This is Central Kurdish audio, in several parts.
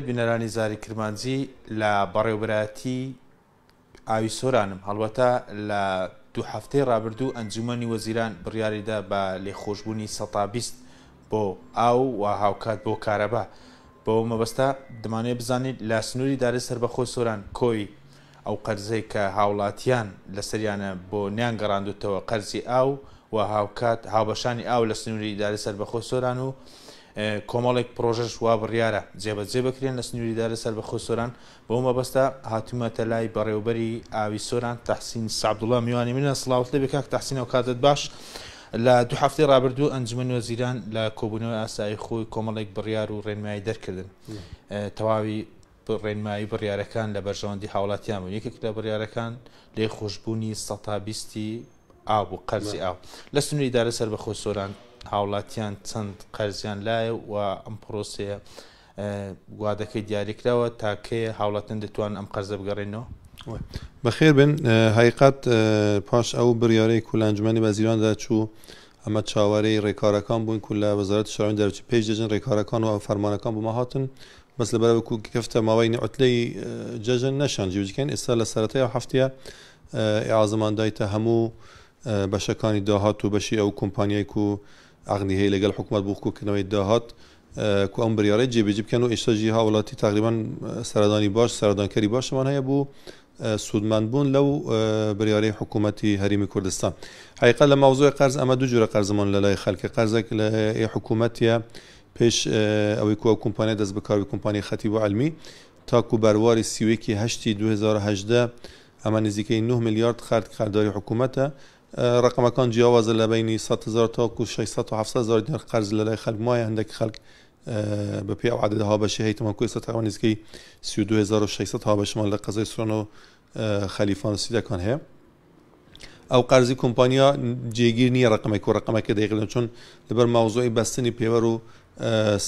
بینەرانی زاری کرمانجی لە بەڕێوبەرایەتی ئاوی سۆرانم، هەڵبەتە لە دوو هەفتەی ڕابردوو ئەنجومەنی وەزیران بڕیاریدا بە لێخۆشبوونی 20% بۆ ئاو و هاوکات بۆ کارەبا. بەو مەبەستە دەمانەوێت بزانین لە سنووری دارەی سەربەخۆی سۆران کۆی ئەو قەرزەی کە هاوڵاتیان لەسەریانە بۆ نیانگەڕاندوتەوە قەرزی ئاو و هاوکات هاوبەشانی ئاو لە سنووری ئیدارەی سەربەخۆی سۆران و کۆمەڵێک پڕۆژەش وا بڕیارە جێبەجێ بکرێن لە سنووری ئیدارەی سەربەخۆی سۆران. بەو مەبەستە هاتوومەتە لای بەڕێوەبەری ئاوی سۆران تەحسین سەعدوڵا میوانی منە. سڵاوت لێبێ کاک تەحسین، ئەو کاتت باش. لە دوو هەفتەی ڕابردوو ئەنجومەنی وەزیران لە کۆبوونەوەی ئاسایی خۆی کۆمەڵێک بڕیار و ڕێنمایی دەرکردن. تەواوی ڕێنمایی بڕیارەکان لە بەرژەوەندی هاوڵاتیان بوون. یەکێک لە بڕیارەکان لێخۆشبوونی 20% ئاو بوو، قەرزی ئاو لە سنووری ئیدارەی سەربەخۆی سۆران. هاوڵاتیان چەند قەرزیان لایە و ئەم پرۆسەیە وادەکەی دیاریکراوە تا کەی هاوڵاتیان دەتوانن ئەم قەرزە بگەڕێنەوە؟ بەخێر بن. هەقیقەت پاش ئەو بڕیارەی کو لە ئەنجومەنی وەزیران دەرچوو، ئەمە چاوەرێی ڕێکارەکان بووین کو لە وەزارەتی شارەوانی دەرچوو. پێش جەژن ڕێکارەکان و فەرمانەکان بۆ ما هاتن، بەس لەبەرئەوەی کو کەفتە ماوەی عوتلەی جەژن نەشان جێبەجێکەین. ئێستا لە سەرەتای ئەو هەفتەیە ئیعازەمان دایتە هەموو بەشەکانی داهات و بەشی ئەو کۆمپانیای کو عەقدی هەیە لەگەڵ حکومەت بۆ کۆکردنەوەی داهات کو ئەم بریارەی جێبەجێ بکەن و ئێستا ژی هاوڵاتی تقریبا سەردانی باش سەردانکەری باشمان هەیە بۆ سوودمەندبوون لەو بریارەی حکوومەتی هەرێمی کوردستان. حقیقە لە مەوزوعی قەرز ئەمە دوو جۆرە قەرزمان لە لای خەلکە، قەرزێک لە حکوومەتیە پێش ئەوەی کو ئەو کۆمپانیا دەست بکار بێ، کۆمپانیای خەتیب و عەلمی تاکو بەرواری 31 هەشتی 2018 ئەمە نزیکەی 9 میلیارد خەرد قەرداری حکوومەتە. ڕقمەکان جیاوازە لە بینی 100 هزار تاکو 600 و 700 هزار دینار قەرز لە لای خەلک مایە. هەندێک خەلک بە پێی ئەو عەدەدە هاوبەشی هەیتمان کو ئێستا تقریبا نزیکەی 32600 هاوبەشمان لە قەزای سۆران و خەلیفان و سیدەکان هەیە. ئەو قەرزی کۆمپانیا جێگیر نییە ڕقمێک و ڕقمەکە دەیقلن، چون لەبەر مەوزوعی بەستنی پێوەر و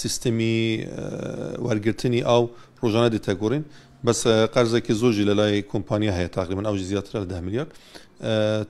سیستمی وەرگرتنی ئاو ڕۆژانە دێتە گۆڕین. بەس قەرزێکی زۆرژی لە لای کۆمپانیا هەیە، تقریبا ئەوژی زیاترە لە 10 میلیارد.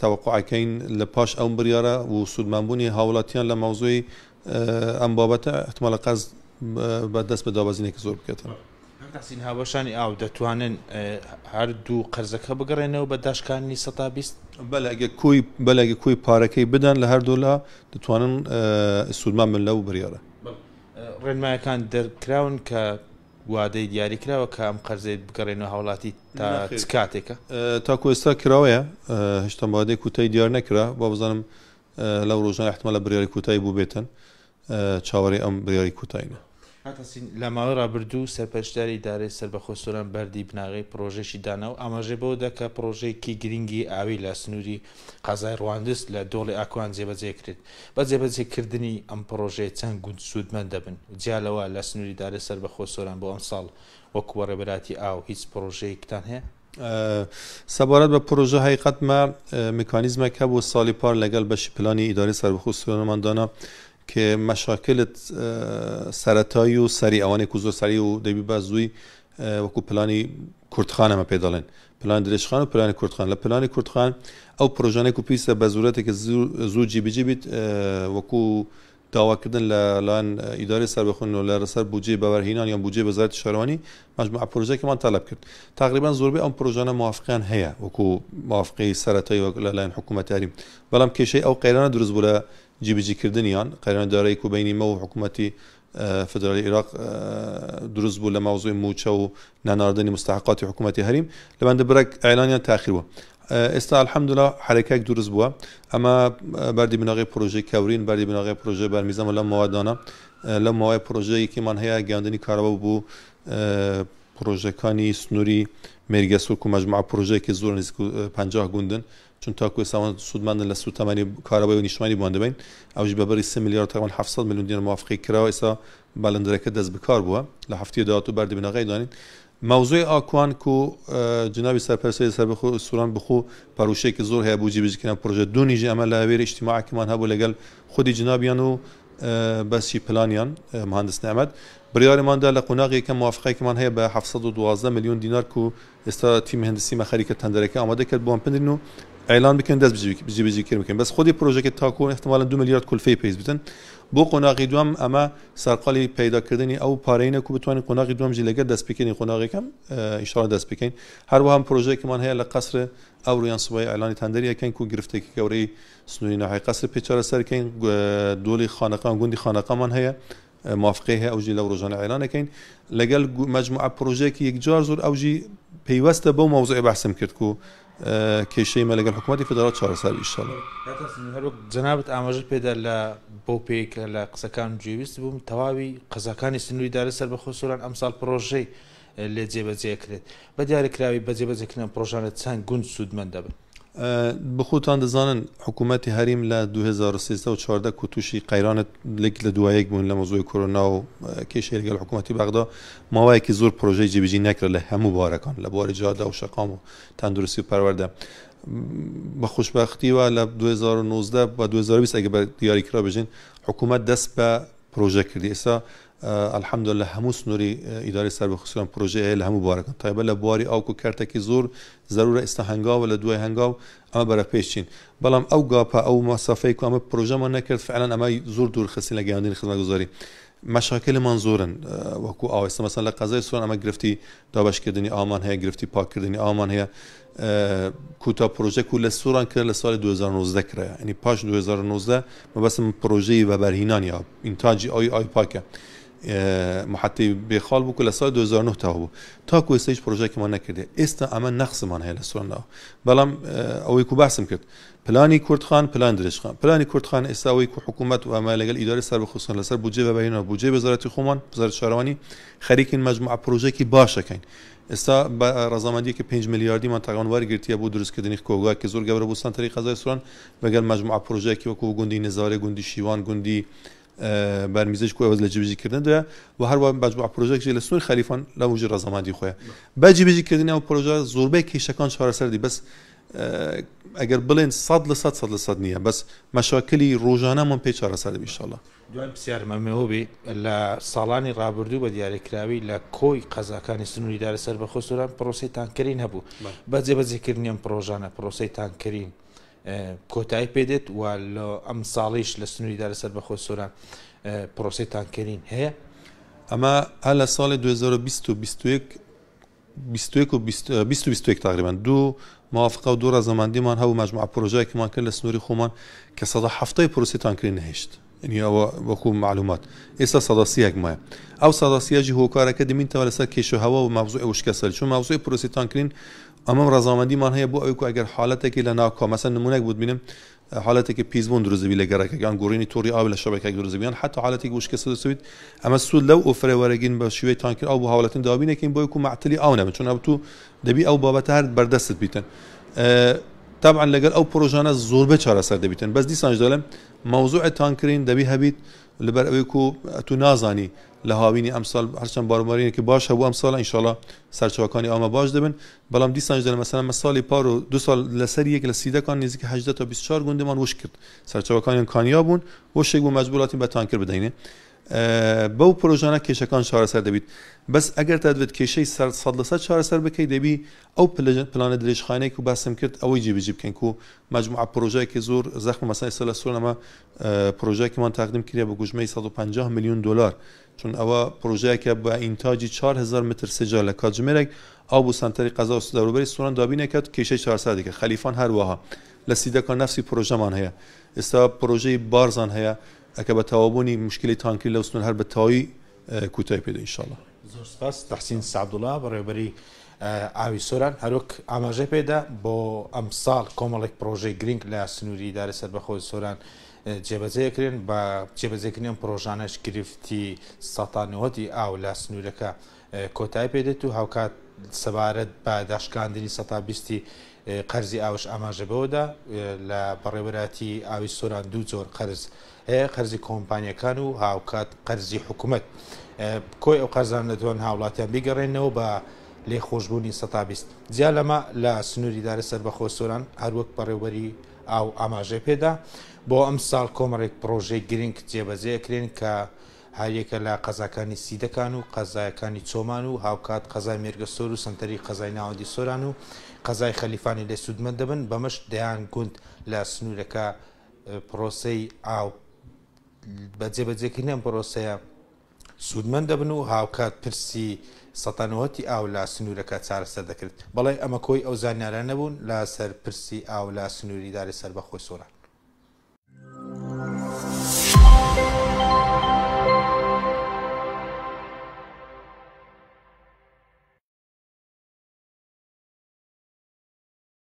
تەوەقعەکەین لە پاش ئەو بڕیارە و سوودمەندبوونی هاوڵاتیان لە مەوزوعی ئەم بابەتە احتمالە قەرز بە دەست بە دابەزینێکی زۆر بکەێتن. تەحسین، هاوبەشانی ئاو دەتوانن هەردوو قەرزەکە بگەڕێنەوە بە داشکاندنی 20%؟ بەلێ، ئەگەر کۆی بەلێ ئەگەر کۆی پارەکەی بدەن لە هەردوو لا دەتوانن سوودمەند بن لەو بڕیارە. ڕێنمایەکان دەرکراون کە وادەی دیاری کراوە کە ئەم قەرزەی بگەڕێنەوە هاوڵاتی تا چ کاتێکە؟ تاکو ئێستا کراوەیە، هێشتا وادەی کوتایی دیار نەکرا. با بزانم لەو ڕۆژانە احتمالە بڕیاری کوتایی بوو بێتن، چاوەڕێی ئەم بڕیاری کوتایینە. تەحسین، لە ماوەی ڕابردوو سەرپەرشتیاری ئیدارەی سەربەخۆی سۆران بەردی بناغەی پڕۆژەیەکی دانا و ئاماژەی بەوە دا کە پڕۆژەیەکی گرنگی ئاوی لە سنووری قەزای ڕواندز لە دۆڵی ئاکوان جێبەجێ کرد. بە جێبەجێکردنی ئەم پڕۆژەیە چەند گوند سوودمەند دەبن؟ جیا لەوە لە سنووری ئیدارەی سەربەخۆی سۆران بۆ ئەمساڵ وەکو بەڕێوەبەرایەتی ئاو هیچ پڕۆژەیەکتان هەیە؟ سەبارەت بە پرۆژە هەقیقەت مە مکانیزمێک هەبوو ساڵی پار لەگەڵ بەشی پلانی ئیداری سەربەخۆ سۆرانمان دانا کە مەشاکلت سەرەتایی و سەری ئەوانەی کو زۆر سەری و دەبی بە زووی وەکو پلانی کورتخان ئەمە پێ دەڵێن پلان درێژخان و پلانی کورتخان. لە پلانی کورتخان ئەو پرۆژانەی کو پێویستە بە زورەتێکە زوو جێبەجێ بیت، وەکو داواکردن لە لایەن ئیدارەی سەربەخۆن و لە سەر بودجەی بەبەرهێنان یان بودجەی وەزارەتی شارەوانی مەجموعە پرۆژەکەمان تەلەب کرد. تقریبا زۆربەی ئەم پرۆژانە موافقیان هەیە وەکو موافقەی سەرەتایی وەک لەلایەن حکوومەتی هەریم، بەڵام کێشەی ئەو قەیرانە دروست بوو لە جێبەجێکردنیان، قەیرانی دارایی کو بەینی مە و حکوومەتی فدرالی عێراق دروست بوو لە مەوزوعی مووچە و نەناردنی مستحقاتی حکوومەتی هەریم لەبەندە برەک ئیعلانیان تاخیر بوو. ئێستا الحمدلله حرەکەک دروست بووە. ئەمە بەردی بناغەی پرۆژەی کەورین، بەردی بناغەی پرۆژەی بەرمیزەمە لەم ماوەدانە. لەم ماوەی پرۆژەیەکیمان هەیە گەیاندنی کارەبا بوو پرۆژەکانی سنووری مێرگەسوور و مەجموعە پرۆژەیەکی زۆر نزیک 50 گوندن، چون تاکو ئێستا ئەوان سوودمەندن لە سووتەمەنی کارەبای و نیشتمانی بۆیان دەبەین. ئەوش بە بڕی 3 میلیارد تقریبا 700 میلیۆن دینار موافقەی کراوە. ئێستا بەڵێندەرەکە دەست بکار بووە، لە هەفتەی داهاتوو بەردی بناغەی دانین. مەوزوعی ئاکوان کو جنابی سەرپەرشتیاری سەربەخۆ سوران بخۆ پەروشەیەکی زۆر هەیە بۆ جێبەجێکردنی پرۆژە. دوونیژی ئەمە لە وێرە ئیجتیماعەکەمان هەبوو لەگەڵ خودی جنابیان و بەشی پلانیان مهندس نعمەت. بڕیارماندا لە قۆناغی یەکەم موافقەیەکمان هەیە بە 712 میلیۆن دینار کو ئێستا تیمی هەندسی مە خەریکە تەندەرەکە ئامادە کرد بۆم پندرین و ئیعلان بکەن دەست بجێبەجێکردن بکەن. بەس خودی پرۆژەکە تاکو احتمالا 2 میلیارد کولفەی پێویست بتن. بۆ قۆناغی دووەم ئەمە سەرقاڵی پەیداکردنی ئەو پارەینە کو بتوانین قۆناغی دووەم ژی لەگەر دەستپێکردنی قۆناغێکەم ئیشاڵا دەست پێکەین. هەروەها ئەم پرۆژەیەکمان هەیە لە قەسر ئەوڕۆ یان سبەی ئیعلانی تەندەری ئەکەین کو گرفتێکی گەورەی سنووری ناحیەی قەسر پێ چارەسەر کەین. دۆڵی خانەقان گوندی خانەقامان هەیە موافقەی هەیە ئەوژی لەو ڕۆژانە ئیعلان ئەکەین لەگەل مەجموعە پرۆژەیەکی یەکجار زۆر ئەوژی پەیوەستە بەو مەوزوعی بەحسم کرد کو کێشەی مە لەگەڵ حکوومەتی فیدراڵ چارەسەر بی ئیشاڵڵا. کاک قاسم هەروەک جەنابت ئاماژەت پێدا لە بەو پێی کە لە قسەکان گوێبیست بووم تەواوی قەزاکانی سنووری ئیدارەی سەربەخۆی سۆران ئەمساڵ پڕۆژەی لێ جێبەجێ کرێت بە دیاریکراوی بە جێبەجێکردنی ئەم پڕۆژانە چەند گوند سوودمەند دەبن؟ بخوتان دەزانن حکوومەتی هەریم لە 2013 و 14 کو تووشی قەیرانت لێک لە دوایەک بوون لە مەوزوعی کۆرۆنا و کێشەی لەگەڵ حکوومەتی بەغدا ماوەیەکی زۆر پرۆژەی جێبەجێ نەکرا لە هەموو بوارەکان لە بواری جادە و شەقام و تەندروستی و پەروەردە بە خۆشبەختیوە لە 2019 بە 2020 ئەگە بە دیاریکرا بژین حکوومەت دەست بە پرۆژە کردی ئێستا الحمدللە هەموو سنووری ئیدارەی سەربەخۆی سۆران پرۆژەی هەیە لە هەموو بوارەکان تایبەت لە بواری ئاو و کەرتێکی زۆر زەرورە ئێستا هەنگاوە لە دوای هەنگاو ئەمە بەرە پێش چین بەڵام ئەو gap ە ئەو مەسافەی کو ئەمە پرۆژەمان نەکرد فعلا ئەمە زۆر دوور خستین لە گەیاندنی خزمەتگوزاری مەشاکلمان زۆرن وەکو ئاو ئێستا مەسەن لە قەزای سۆران ئەمە گرفتی دابەشکردنی ئاومان هەیە گرفتی پاککردنی ئاومان هەیە کوتا پرۆژە کو لە سۆران کرا لە ساڵی 2019 کرا یعنی پاش 2019 مەبەستم پرۆژەی وەبەرهینانی ئاو ئینتاجی ئاوی ئاوی پاکە محەتەی بێخاڵ بوو کە لە ساڵی 2009 تەواو بوو تاکو ئێستا هیچ پرۆژەیەکمان نەکردێ ئێستا ئەمە نەقسمان هەیە لە سۆراندا بەڵام ئەوەی کو باسم کرد پلانی کورتخان پلان درێژخان پلانی کورتخان ئێستا ئەوەی کو حکوومەت و ئەمە لەگەڵ ئیدارەی سەربەخۆ لەسەر بودجەی وەبەرهێنان بودجەی وەزارەتی خۆمان وەزارەتی شارەوانی خەریکین مەجموعە پرۆژەیەکی باشەکەین ئێستا بە ڕەزامەندیەکی 5 ملیاردیمان تاوان وەرگرتیە بۆ دروستکردنی کۆگایەکی زۆر گەورە بۆ سەنتەری قەزای سۆران لەگەڵ مەجموعە پرۆژەیەکی وەکو گوندی نزارێ گوندی شیوان گوندی بەرمیزەش کو ئەوەز لە جێبەجێکردندایە و هەروە مەجموعە پرۆژەیەکی لە سنووری خەلیفان لە وژی ڕەزامەندی خۆیە بە جێبەجێکردنی ئەو پرۆژە زۆربەی کێشەکان چارەسەر دی بەس ئەگەر بڵێن 100% 100% نییە بەس مەشاکلی ڕۆژانەمان پێ چارەسەر دەبی ئینشاڵڵا. دوایین پرسیارم ئەمەوە بێ لە ساڵانی ڕابردوو بە دیاریکراوی لە کۆی قەزاکانی سنووری ئیدارەی سەربەخۆی سۆران پرۆسەی تانکەرین هەبوو بە جێبەجێکردنی ئەم پرۆژانە پرۆسەی تانکەرین کۆتایی پێدێت و لە ئەم ساڵیش لە سنووری ئیدارەی سەربەخۆی سۆران پرۆسەی تانکەرین هەیە. ئەمە هەر لە ساڵی 2020 و 21 21 و 20 و 21 تقریبا دوو موافقە و دوو ڕەزامەندیمان هەبوو مەجموعە پرۆژەیەکمان کرد لە سنووری خۆمان کە 70% پرۆسەی تانکری نەهێشت یعنی ئەوە وەکو معلومات ئێستا 131 مایە ئەو 130 ژی هۆکارەکە دەمینتەوە لەسەر کێشەهەوا و مەوزوعی وشکەسەری چون مەوزوعی پرۆسەی تانکرین ئەمەم ڕەزامەندیمان هەیە بۆ ئەوەی کو ئەگەر حالەتێکی لە ناکاو مەسەن نمونەک بوت بینم حالەتێکی پیسبوون دروست دەبی لە گەڕەکەک یان گۆڕینی تۆڕی ئاو لە شەبەکەک دروست دەبی یان حتا حالەتێکی وشکەسە دروست دەبیت ئەمە سوود لەو ئۆفرە وەرەگرین بە شیوەی تانکر ئاو بۆ هاوڵاتیان دابین ئەکەین بۆی کو مەعتلی ئاو نەبن چون ئەو تو دەبی ئەو بابەتە هەر بەردەستت بیتن تابعا لەگەڵ ئەو پرۆژانە زۆربەی چارەسەر دەبیتن بەس دیسانش دەڵێم مەوزوع تانکرین دەبی هەبیت لەبەر ئەوەی کو ئەتوو نازانی لە هاوینی ئەمساڵ هەرچەند باروبارینێکی باش هەبوو ئەمساڵ ئینشاڵا سەرچاوەکانی ئاومە باش دەبن بەڵام دیسانش دەڵێم مەسەلەن مە ساڵی پار و دو ساڵ لەسەر یەک لە سیدەکان نزیک 18 تا 24 گوندمان وشک کرد سەرچاوەکانیان کانیا بوون وشک بوو مەجبور هاتین بە تانکر بدەینێ بەو پرۆژانە کێشەکان چارەسەر دەبیت بەس ئەگەر تا دەبێت کێشەی سەر سەد لەسەر چارەسەر بکەی دەبی ئەو پلانە درێژخایەنەی کو باسم کرد ئەوەی جێبەجێ بکەین کو مەجموعە پرۆژەیەکی زۆر زەخم مەسەلەن ئێستا لە سۆران ئەمە پرۆژەیەکمان تەقدیم کریا بە گوژمەی 150 میلیۆن دلار چون ئەوە پرۆژەیەکە بە ئینتاجی 4000 متر سێجا لە کاتژمێرێک ئاو بۆ سەنتەری قەزا و دەوروبەری سۆران دابین ئەکات کێشەی چارەسەر دەکات خەلیفان هەروەها لە سیدەکان نەفسی پرۆژەمان هەیە ئێستا پرۆژەی بارزان هەیە ئەکە بە تەواوبوونی مشکلی تانکری لەو سنوور هەر بە تەواوی کوتای پێ دێ ئینشاڵڵا. زۆر سپاس تەحسین سەعدوڵا بەڕێوەبەری ئاوی سۆران هەروەک ئاماژەی پێدا بۆ ئەمساڵ کۆمەڵێک پرۆژەی گرنگ لە سنووری ئیدارەی سەربەخۆی سۆران جێبەجێ کرێن بە جێبەجێکردنی ئەم پرۆژانەش گرفتی سەتا نەوەدی ئاو لە سنوورەکە کۆتایی پێدێت و هاوکات سەبارەت بە داشکاندنی سەتا بیستی قەرزی ئاوش ئاماژە بەوەدا لە بەڕێوەبەرایەتی ئاوی سۆران دوو جۆر قەرز هەیە، قەرزی کۆمپانیەکان و هاوکات قەرزی حکومەت. کۆی ئەو قەرزانە دەتوانن هاوڵاتیان بیگەڕێننەوە بە لێخۆشبوونی سەتا 20. جیا لەمە لە سنووری ئیدارەی سەربەخۆی سۆران هەروەک بەڕێوەبەری ئاو ئاماژەی پێدا بۆ ئەمساڵ کۆمەڵێک پڕۆژەی گرنگ جێبەجێ ئەکرێن کە هەریەکە لە قەزاکانی سیدەکان و قەزایەکانی چۆمان و هاوکات قەزای مێرگەسۆر و سەنتەری قەزای ناوەندی سۆران و قەزای خەلیفانی لێ سوودمەند دەبن، بەمەش دەیان گوند لە سنوورەکە پرۆسەی ئاو. بە جێبەجێکردنی ئەم پرۆسەیە سوودمەند دەبن و هاوکات پرسی سەتانەوەتی ئاو لە سنوورەکە چارەسەر دەکرێت. بەڵێ ئەمە کۆی ئەو زانیارانە بوون لە سەر پرسی ئاو لە سنووری ئیدارەی سەربەخۆی سۆران.